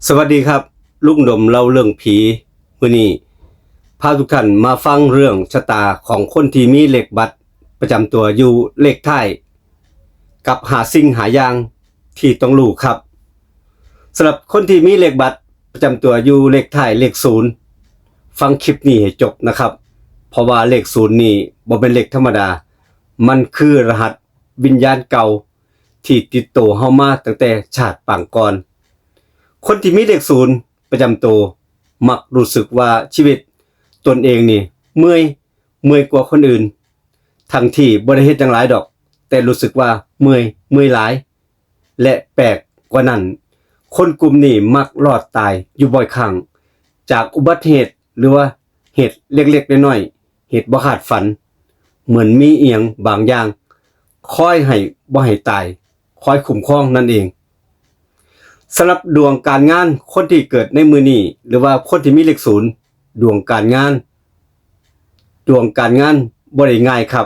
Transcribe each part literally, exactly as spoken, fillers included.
สวัสดีครับ ลุงดมเล่าเรื่องผี มื้อนี้พาทุกท่านมาฟังเรื่องชะตาของคนที่มีเลขบัตรประจำตัวอยู่เลขท้ายกับห้าสิ่งห้าอย่างที่ต้องรู้ครับ สำหรับคนที่มีเลขบัตรประจำตัวอยู่เลขท้ายเลขศูนย์ ฟังคลิปนี้ให้จบนะครับ เพราะว่าเลขศูนย์นี่บ่เป็นเลขธรรมดา มันคือรหัสวิญญาณเก่าที่ติดตัวเฮามาตั้งแต่ชาติปางก่อน คนที่มีเลขศูนย์ประจำตัวมักรู้สึกว่าชีวิตตนเองนี่เมื่อย เมื่อยกว่าคนอื่น ทั้งที่บ่ได้เฮ็ดหยังหลายดอก แต่รู้สึกว่าเมื่อย เมื่อยหลาย และแปลกกว่านั้น คนกลุ่มนี้มักรอดตายอยู่บ่อยครั้ง จากอุบัติเหตุหรือว่าเหตุเล็กๆน้อยๆ เหตุบ่คาดฝัน เหมือนมีอีหยังบางอย่างคอยให้บ่ให้ตาย คอยคุ้มครองนั่นเอง สำหรับดวงการงานคนที่เกิดในมื้อนี้ หรือว่าคนที่มีเลขศูนย์ ดวงการงาน ดวงการงานบ่ได้ง่ายครับ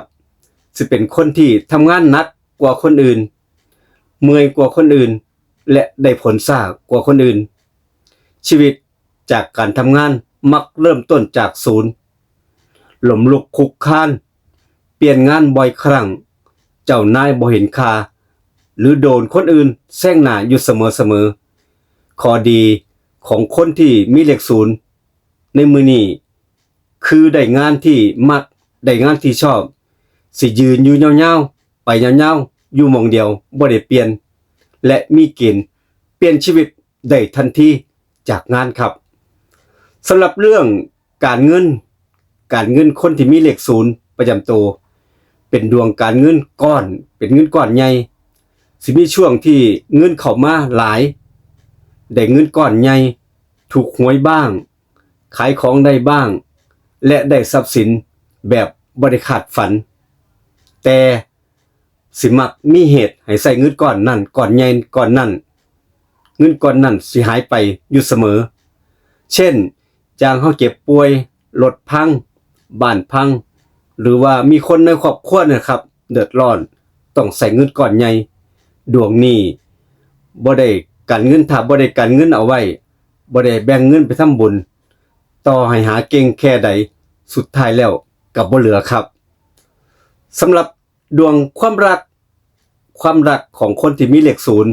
สิเป็นคนที่ทำงานหนักกว่าคนอื่น เมื่อยกว่าคนอื่น และได้ผลช้ากว่าคนอื่น ชีวิตจากการทำงานมักเริ่มต้นจากศูนย์ ล้มลุกคลุกคลาน เปลี่ยนงานบ่อยครั้ง เจ้านายบ่เห็นค่า หรือโดนคนอื่นแซงหน้าอยู่เสมอๆ ข้อดีของคนที่มีเลขศูนย์ในมื้อนี้ คือได้งานที่มัก ได้งานที่ชอบ สิยืนอยู่ยาวๆ ไปยาวๆ อยู่หม่องเดียว บ่ได้เปลี่ยน และมีเกณฑ์เปลี่ยนชีวิตได้ทันทีจากงานครับ สำหรับเรื่องการเงิน การเงินคนที่มีเลขศูนย์ประจำตัว เป็นดวงการเงินก้อน เป็นเงินก้อนใหญ่ สิมีช่วงที่เงินเข้ามาหลาย ได้เงินก้อนใหญ่ ถูกหวยบ้าง ขายของได้บ้าง และได้ทรัพย์สินแบบบ่ได้คาดฝัน แต่สิมักมีเหตุให้ใช้เงินก้อนนั้น ก้อนใหญ่ก้อนนั้น เงินก้อนนั้นสิหายไปอยู่เสมอ เช่น อย่างเฮาเจ็บป่วย รถพัง บ้านพัง หรือว่ามีคนในครอบครัวนะครับ เดือดร้อน ต้องใช้เงินก้อนใหญ่ ดวงนี้บ่ได้กันเงิน ถ้าบ่ได้กันเงินเอาไว้ บ่ได้แบ่งเงินไปทำบุญ ต่อให้หาเก่งแค่ใด สุดท้ายแล้วก็บ่เหลือครับ สำหรับดวงความรัก ความรักของคนที่มีเลขศูนย์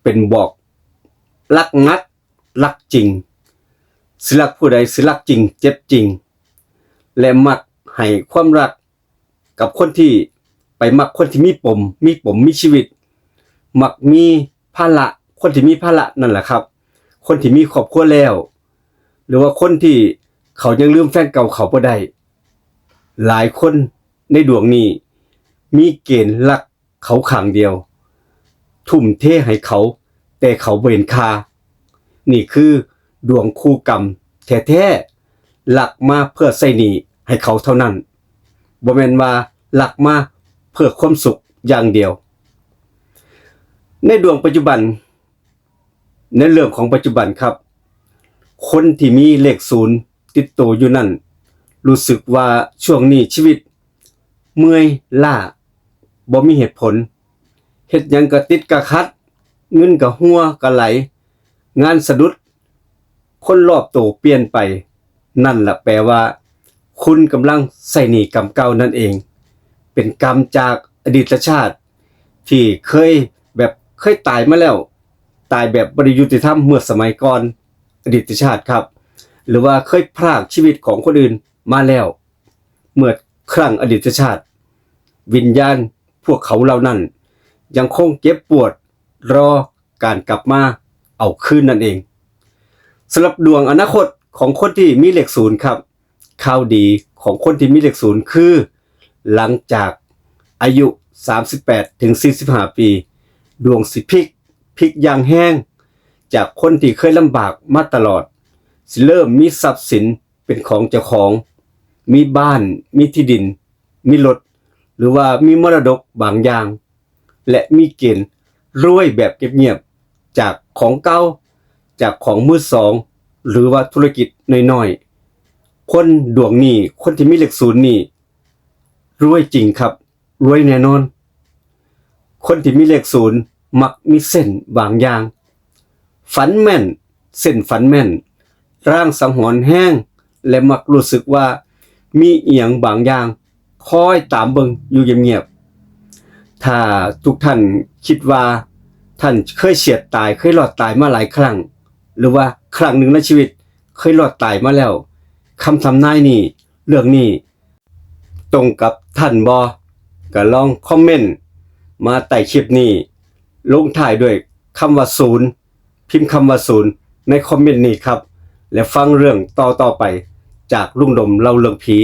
เป็นบอกรักนัก รักจริง สิรักผู้ใด สิรักจริง เจ็บจริง และมักให้ความรักกับคนที่ไปมักคนที่มีปม มีปม มีชีวิต มักมีภาระ คนที่มีภาระนั่นแหละครับ คนที่มีครอบครัวแล้ว หรือว่าคนที่เขายังลืมแฟนเก่าเขาบ่ได้ หลายคนในดวงนี้ มีเกณฑ์รักเขาข้างเดียว ทุ่มเทให้เขา แต่เขาบ่เห็นค่า นี่คือดวงคู่กรรมแท้ๆ รักมาเพื่อใช้หนี้ให้เขาเท่านั้น บ่แม่นว่ารักมาเพื่อความสุขอย่างเดียว ในดวงปัจจุบัน ในเรื่องของปัจจุบันครับ คนที่มีเลขศูนย์ติดตัวอยู่นั่น รู้สึกว่าช่วงนี้ชีวิตเมื่อยล้า บ่มีเหตุผล เฮ็ดหยังก็ติดก็ขัด เงินก็หัวก็ไหล งานสะดุด คนรอบตัวเปลี่ยนไป นั่นล่ะแปลว่า คุณกำลังใช้หนี้กรรมเก่านั่นเอง เป็นกรรมจากอดีตชาติ ที่เคยแบบเคยตายมาแล้ว ตายแบบบ่ได้ยุติธรรมเมื่อสมัยก่อน อดีตชาติครับ หรือว่าเคยพรากชีวิตของคนอื่นมาแล้ว เมื่อครั้งอดีตชาติ วิญญาณพวกเขาเหล่านั้น ยังคงเจ็บปวดรอการกลับมาเอาคืนนั่นเอง สำหรับดวงอนาคตของคนที่มีเลขศูนย์ครับ ข่าวดีของคนที่มีเลขศูนย์คือ หลังจากอายุ สามสิบแปดถึงสี่สิบห้า ปี ดวงสิพลิก พลิกอย่างแฮง จากคนที่เคยลำบากมาตลอด สิเริ่มมีทรัพย์สินเป็นของเจ้าของ มีบ้าน มีที่ดิน มีรถ หรือว่ามีมรดกบางอย่าง และมีเกณฑ์รวยแบบเงียบๆ จากของเก่า จากของมือสอง หรือว่าธุรกิจน้อยๆ คนดวงนี้ คนที่มีเลขศูนย์นี่ รวยจริงครับ รวยแน่นอน คนที่มีเลขศูนย์มักมีเซนส์บางอย่าง ฝันแม่น เส้นฝันแม่น ลางสังหรณ์แฮง และมักรู้สึกว่ามีอีหยังบางอย่างคอยตามเบิ่งอยู่เงียบๆ ถ้าทุกท่านคิดว่าท่านเคยเฉียดตาย เคยรอดตายมาหลายครั้ง หรือว่าครั้งหนึ่งในชีวิตเคยรอดตายมาแล้ว คำทำนายนี้ เรื่องนี้ ตรงกับท่านบ่ ก็ลองคอมเมนต์มาใต้คลิปนี้ ลงท้ายด้วยคำว่าศูนย์ พิมพ์คำว่าศูนย์ในคอมเมนต์นี้ครับ และฟังเรื่องต่อต่อไปจากลุงดมเล่าเรื่องผี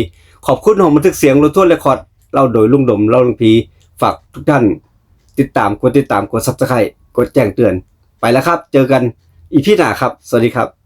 ขอบคุณห้องบันทึกเสียงรถทัวร์เรคคอร์ด เล่าโดยลุงดมเล่าเรื่องผี ฝากทุกท่านติดตาม กดติดตาม กด Subscribe กดแจ้งเตือน ไปแล้วครับ เจอกันอีพีหน้าครับ สวัสดีครับ